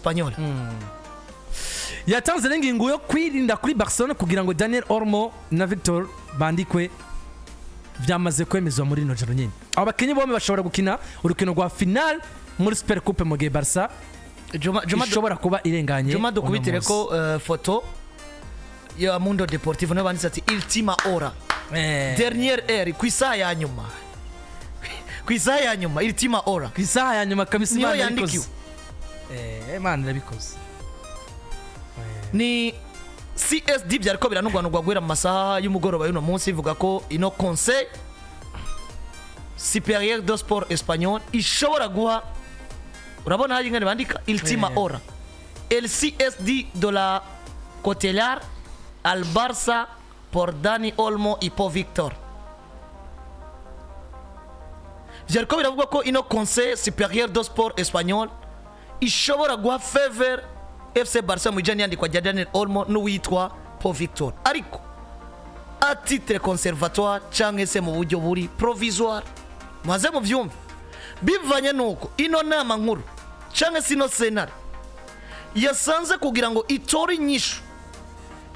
Espanyol. Yatanze n'ingingo yo kwirinda kuri Barcelona kugira ngo Daniel Olmo na Victor bandikwe. Byamaze kwemezwa muri rino joro nyine. Abo bakinnyi bombi bashobora gukina urukino rwa final muri Super Coupe mu gihe Barca Juma, Juma, ishobora kuba irenganye Juma, uno dukubitire munsi. ko foto ya Mundo Deportivo niyo banditse ati "Ultima hora", dernière heure, ku isaha ya nyuma, ku isaha ya nyuma, ultima hora. Ku isaha ya nyuma kabisa. Niyo Imana yandikiwe. irabikoze. Imana irabikoze. Ni CSD byariko biranugwanugwa guhera mu masaha y'umugoroba y'uno munsi, ivuga ko ino Conseil Supérieur de Sport Espagnol ishobora guha, urabona hari ingane bandika ultima hora, el CSD de la cautelar al Barça por Dani Olmo y Pau Victor. Vyariko biravugwa ko ino Conseil Supérieur de Sport Espagnol ishobora guha faveur FC Barça mu bijanye n'iyandikwa rya Daniel Olmo n'uwitwa Pau Victor, ariko à titre conservatoire canke se mu buryo buri provisoire. Muhaze muvyumve, bivanye nuko ino nama nkuru canke se ino sentare yasanze kugira ngo itore inyishu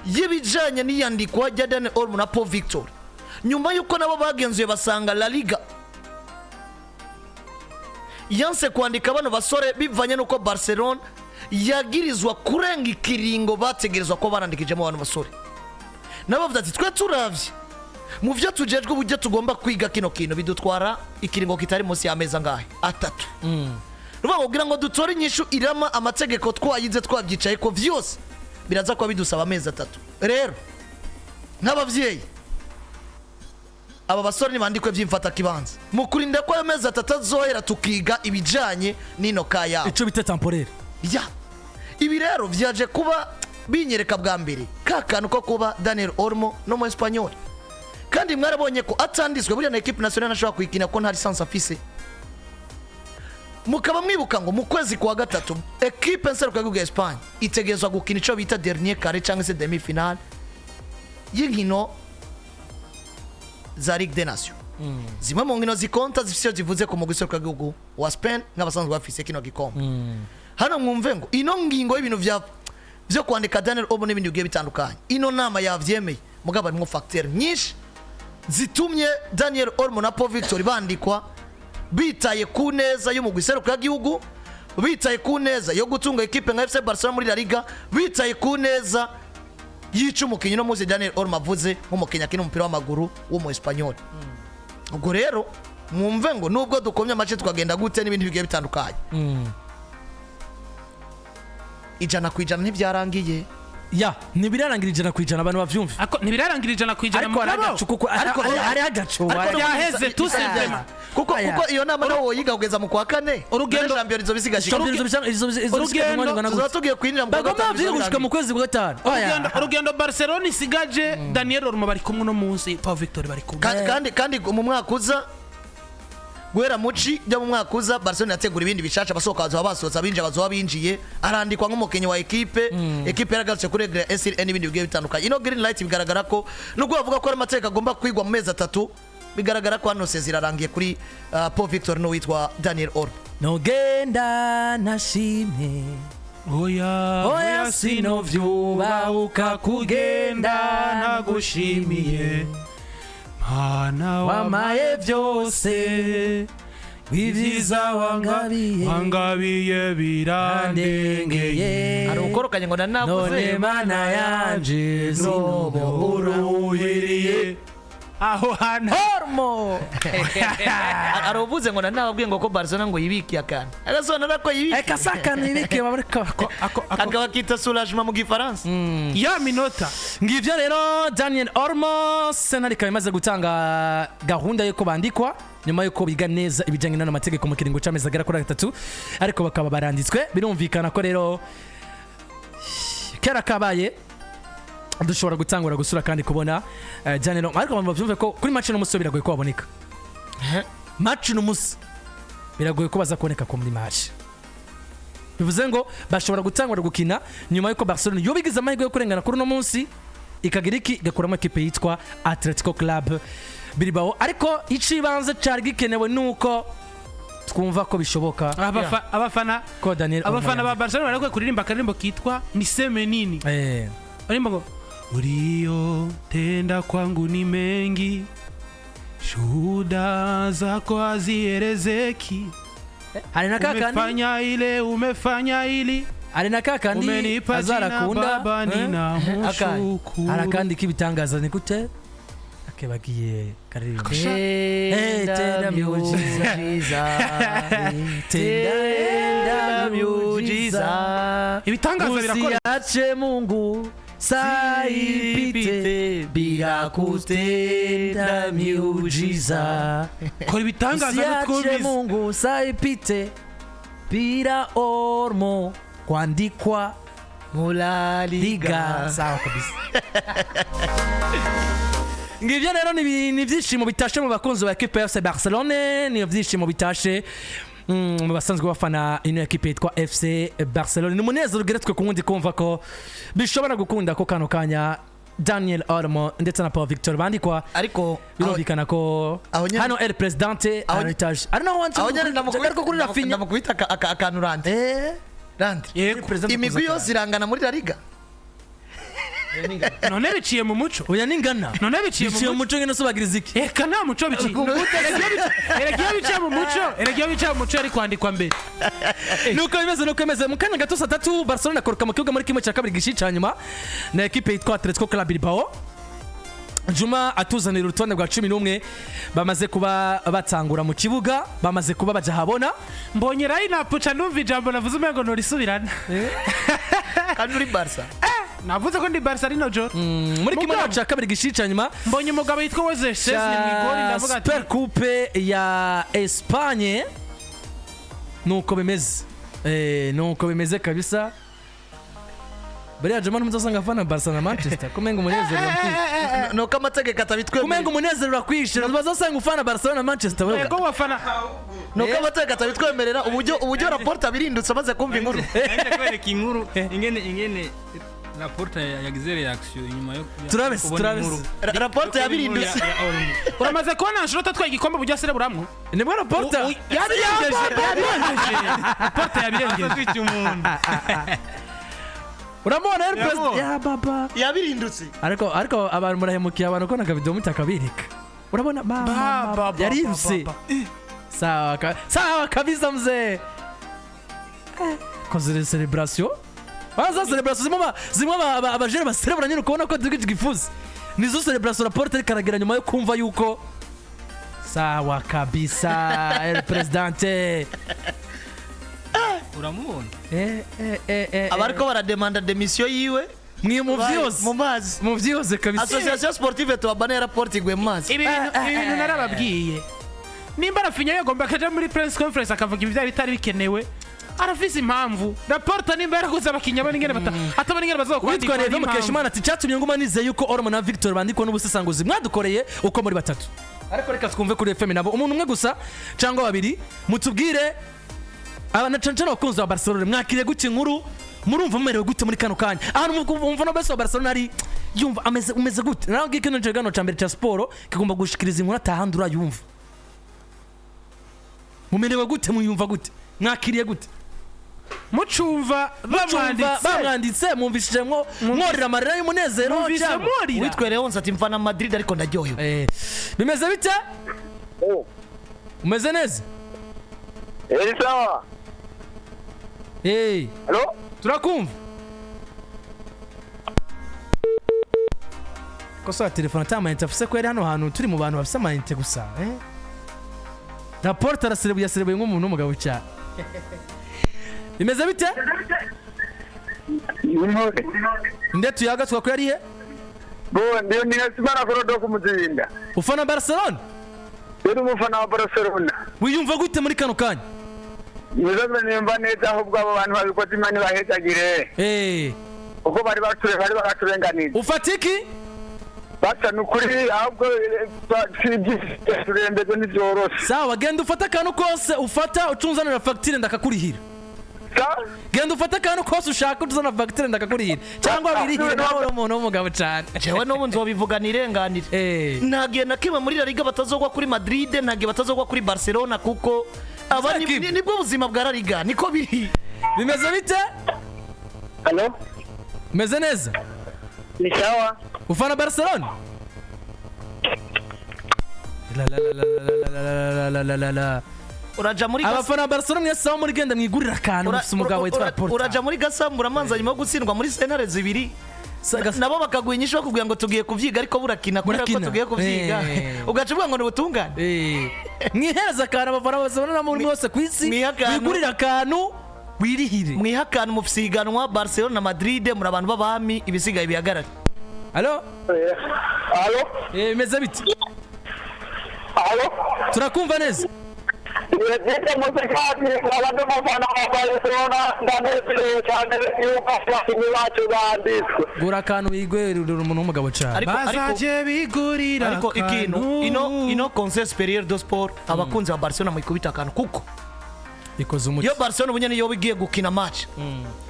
y'ibijanye n'iyandikwa rya Daniel Olmo na Pau Victor, nyuma y'uko nabo bagenzuye basanga La Liga yanse kwandika bano basore bivanye n'uko Barcelona yagirizwa kurenga ikiringo bategerezwa ko barandikijemo bano basore, nabo bavuze ati: "Twe turavye mu byo tujejwe, uburyo tugomba kwiga kino kintu, bidutwara ikiringo kitari munsi y'amezi angahe? 3." Ruvuga ngo kugira ngo dutore inyishu irama, amategeko twayize, twabyicaye ko vyose, biraza kuba bidusaba amezi 3. Rero nk'abavyeyi, aba basore nibandikwe by'imfatakibanza mu kurinda ko ayo mezi 3 azohera, tukiga ibijanye n'ino ka yabo. Ico bita temporaire. Ya, ibi rero vyaje kuba binyereka bwa mbere ka kantu ko kuba Daniel Olmo no mu Espanyol, kandi mwarabonye ko atanditswe buriya na équipe nationale ntashobora kuyikina ko nta licence afise. Mukaba mwibuka ngo mu kwezi kwa gatatu ekipe nserukiragihugu ya Espagne itegerezwa gukina ico bita dernier carré cyangwa se demi finale y'inkino za Ligue des Nations, zimwe mu nkino zikonta, zifise icyo zivuze ku mugwi nserukiragihugu wa Spain nk'abasanzwe bafise kino gikombe. Hano mwumve ngo ino ngingo y'ibintu vya byo kwandika Daniel Olmo n'ibindi bigiye bitandukanye, ino nama yavyemeye, mugabo harimwo facteur nyinshi zitumye Daniel Olmo na Pau Victor bandikwa bitaye ku neza y'umugwi serukiragihugu, bitaye ku neza yo gutunga ekipe nka FC Barcelona muri La Liga, bitaye ku neza yica umukinnyi no muzi Daniel Olmo avuze nk'umukinnyi akina umupira w'amaguru w'umu Espanyol. Ubwo rero mwumve ngo nubwo dukomye amace, tukagenda gute n'ibindi bigiye bitandukanye, 100% ntibyarangiye. Ya, ntibirarangira 100%, abantu bavyumve. Ako ntibirarangira 100%. Ariko hari Mugabo, agacu kuko Ariko hari agacu. Ariko Byaheze, tout simplement. Kuko Aya. kuko iyo nama nawe woyiga kugeza mu kwa kane, shampiyona izo bisigashika. Tuzaba tugiye kwinjira mu kwa Bagomba gatanu. bavyiga gushika mu kwezi kwa gatanu. Oya. Urugendo Barcelona isigaje, Daniel Olmo bari kumwe uno munsi, Pau Victor bari kumwe. Kandi mu mwaka uza, guhera muci byo mu mwaka uza, Barcelona yategura ibindi bishasha. Abasohoka bazoba basohotse, abinjira bazoba binjiye. Arandikwa nk'umukinnyi wa ekipe yaragarutse kuri SLN n'ibindi bigiye bitandukanye. Ino green light, bigaragara ko nubwo bavuga ko ari amategeko agomba kwigwa mu mezi 3, bigaragara ko hano sezi irarangiye kuri Pau Victor n'uwitwa Daniel Olmo. Nogenda nashimye. Oya. Oya, sinovyubahuka kugenda nagushimiye Mana. Wamaye byose, ibyiza wangabiye wangabiye birandengeye. Hari ukorokanye ngo nanavuze. None Mana yanje, sinobura uruhiriye aho hantu. Olmo. Hari uvuze ngo nanababwiye ngo ko Barcelona ngo yibikiye akantu, agasobanura ko yibikiye. Eka sakana ibike babareka. Ako Akaba akita soulagement mu Gifaransa. Ya minota. Ngivyo rero, Daniel Olmo, sentare ikaba imaze gutanga gahunda y'uko bandikwa nyuma y'uko biga neza ibijyanye n'ano mategeko mu kiringo cy'amezi agera kuri 3, ariko bakaba baranditswe. Birumvikana ko rero kera kabaye dushobora gutangura gusura kandi kubona Daniel Olmo. Ariko abantu bavyumve ko kuri match n'umunsi biragoye ko baboneka. Match n'umunsi biragoye ko baza kuboneka ko muri match. Bivuze ngo bashobora gutangura gukina nyuma y'uko Barcelona yo bigize amahirwe yo kurengana kuri uno munsi, ikagira iki, igakuramo ekipe yitwa Atletico Club Bilbao. Ariko icibanze cari gikenewe nuko Twumva ko bishoboka Abafana ko Daniel Olmo abafana ba yandika. Barcelona barakwiye kuririmba akaririmbo kitwa Niseme Nini. Barimba ngo uliyotenda kwangu ni mengi, shuhuda zako hazielezeki, Hari na kakandi umefanya ile, umefanya ili, hari na kakandi umenipa jina azarakunda Baba, eh? ninamushukuru. Hari akandi k'ibitangaza, ni gute akebagiye karirimba? Tenda Tenda miujiza, Tenda tenda miujiza. Ibitangaza birakora. Usiache Mungu saa ipite bila kutenda miujiza. Kora ibitangaza Usiache n'utwumvise. Mungu saa ipite bila Olmo kuandikwa Mu La Liga. Liga. Sawa kabisa. Ngivyo rero ni ibyishimo bitashe mu bakunzi ba ekipe ya FC Barcelone, ni ibyishimo bitashe mu basanzwe bafana ino ekipe yitwa FC Barcelone. Ni umunezero ugeretswe ku wundi kumva ko bishobora gukunda ko kano kanya Daniel Olmo ndetse na Paul Victor bandikwa. Ariko Birumvikana ko hano El Presidente aritaje ari naho wanditse aho nyene ariko kuri Rafinha ndamukubita akantu randi randi. Yego. Imigwi yose irangana muri La Liga. None biciye mu muco? Oya, ningana. None biciye biciye mu mu muco? muco ngene sobagiriza iki? Eka, nta muco biciye. Erega iyo biciye mu muco, erega iyo biciye mu muco yari kwandikwa mbere. Nuko bimeze, nuko bimeze. Mu kanya gato saa 3 Barcelona akoroka mu kibuga muri 1/2 gishi cya nyuma na ekipe yitwa Atletico Club Bilbao. Juma atuzanira urutonde rwa 11 bamaze kuba batangura mu kibuga, bamaze kuba baja habona. Mbonye line up ca numva ijambo navuze umengo norisubirana. Kandi uri Barca. Navuze ko ndi Barca rino joro. Muri kimwe Mugabo. cya kabiri gishi cya nyuma Mbonye umugabo yitwa Weze Chesney mu igori, cya ndavuga ati Super Coupe ya Espagne. Nuko bimeze, nuko bimeze kabisa. Buriya Juma ntimuzasanga afana Barca na Manchester, kumenga umunezero urakwishe. Nuko amategeko atabitwemerera. Kumenga umunezero urakwishe, bazasanga ufana Barcelona na Manchester wewe. Yego, wafana. Nuko amategeko atabitwemerera, uburyo Laporta abirindutse amaze kumva inkuru. Nanjye kwereka inkuru ingene Laporta yagize reaction inyuma yo Turabe, kubona turabe. inkuru. Laporta yabirindutse. Ya Olmo. Uramaze kubona Ancelotti atwaye igikombe buryo asereburamwo? Nibwo Laporta Yabirengeje, yabirengeje, Laporta yabirengeje. Atwite umuntu. Uramubona rero perezida Yamubonye. ya baba. Yabirindutse. Ariko abantu murahemukiye abantu ko nakabido mutakabirika. Urabona Ba, ba, ba, yariruse. ba, Sawa sawa kabisa mzee. Koze celebration, baza celebration zimwe zimwe abajene baserebura nyine ukabona ko dugije igifuzi, nizo celebration Laporta ariko aragira nyuma yo kumva yuko sawa kabisa el presidente. Uramubona. Abariko barademanda démission yiwe Mwe mu vyose. Mu mazi. Mu vyose kabisa. Association sportive tuwabane ya Laporta iguye mu mazi. Ibi bintu narababwiye, nimba Rafinha yagomba akaja muri press conference akavuga ibi byari bitari bikenewe, arafise impamvu. Laporta nimba yaraguze abakinnyi abona ingene atabona ingene Witwa bazokwandikwa Reve n'impamvu. Mukeshimana ati cyatumye nguma nizeye yuko Olmo na Victor bandikwa n'ubusesanguzi mwadukoreye uko muri batatu. Ariko reka twumve kuri FM nabo umuntu umwe gusa cyangwa babiri, mutubwire aba na cane cane abakunzi ba Barcelona, mwakiriye gute inkuru? Murumva mumerewe gute muri kano kanya? Ahantu umva no bese wa Barcelona ari yumva ameze, umeze gute? Nawe ngiki kino kiganiro ca mbere ca siporo kigomba gushikiriza inkuru atahandi urayumva. Mumerewe gute? Muyumva gute? Mwakiriye gute? Mucumva Mucumva bamwanditse. Bamwanditse, mwumvishije mwo mworera amarira y'umunezero Mwumvise cyangwa? mworira. Witwe Leonce ati mfana Madrid ariko ndaryohewe. Bimeze bite? Umeze neza? Eri sawa. Halo? Turakumva. Kosa telefone ata amayinite afise, ko yari hano hantu turi mu bantu bafise amayinite gusa. Laporta araserebuye, yaserebuye nk'umuntu w'umugabo cyane. Bimeze bite? Intore. Nde tuyaga twako yarihe? Bo ndiyo ni Simana Korodo kumuzinda. Ufana Barcelona? Yari umufana wa Barcelona. Wiyumva gute muri kano kanya? Nizo nimba neza, ahubwo abo bantu babikoze Imana ibahezagire. Uko bari bature bari bakaturenganiza. Ufata iki? Basa nukuri ahubwo turembeje ntivyoroshe. Sawa, genda ufate akantu kose ufata ucunzanira fagitire ndakakurihira. Sa? Genda ufate akantu kose ushaka utuzana fagitire ndakakurihira cyangwa wirihire, nawe uri umuntu w'umugabo cyane. Jewe n'ubu nzobivuga nirenganire. Nta gihe na kimwe muri La Liga batazogwa kuri Madrid, nta gihe batazogwa kuri Barcelona kuko Aba Ekipe. nibwo buzima bwa La Liga, niko biri. Bimeze bite? Halo. Meze neza. Ni sawa. Ufana Barcelona? La la la la la la la la la la la. Uraja muri Abafana ba Barcelona mwese aho muri, genda mwigurira akantu, mufise umugabo witwa Laporta. Uraja muri gasambura amanza nyuma yo gutsindwa muri sentare zibiri, nabo bakaguha inyishu, bakubwira ngo tugiye kuvyiga, ariko burakina kubera ko Burakina. tugiye kuvyiga. Ugaca uvuga ngo ni ubutungane. Mwihereza akantu, abafana ba Barcelona muri hose ku isi. Mwihe akantu. Mwigurire akantu, wirihire. Mwiha akantu, mufise ihiganwa Barcelona na Madrid, muri abantu b'abami, ibisigaye bihagarare. Allo? Allo. Bimeze bite? Allo. Turakumva neza. Yegite musikati, nkaba ndi umufana wa Barcelona, ndanezerewe cyane yuko abakinnyi bacu banditswe. Gura akantu wigwerera umuntu w'umugabo cyane. Ariko Bazaje bigurira ariko ikintu akantu. ino Conseil Supérieur de Sport, abakunzi ba Barcelona muyikubita akantu, kuko Ikoze umuti. iyo Barcelona ubunyene yoba igiye gukina match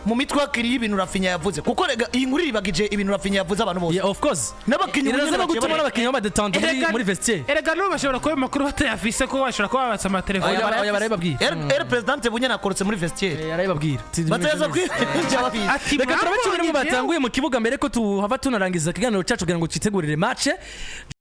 mu mitwe hakiriye ibintu Raphinha yavuze, kuko rega iyi nkuru iribagije ibintu Raphinha yavuze abantu bose Yeah, of course. n'abakinnyi Iraza ubunyene no gutuma baciye n'abakinnyi b'amadetente muri vestiaire. Erega n'ubu bashobora kuba ayo makuru batayafise, ko bashobora kuba babatse amatelefone. Oya, barabibabwira. El Presidente bunyene akorotse muri vestiaire. Arabibabwira. Bataza kwinjira babizi. Ati Reka turabe mwabonye cumi n'umwe jewe? batanguye mu kibuga mbere ko tuhava tunarangiza ikiganiro cyacu kugira ngo cyitegurire match.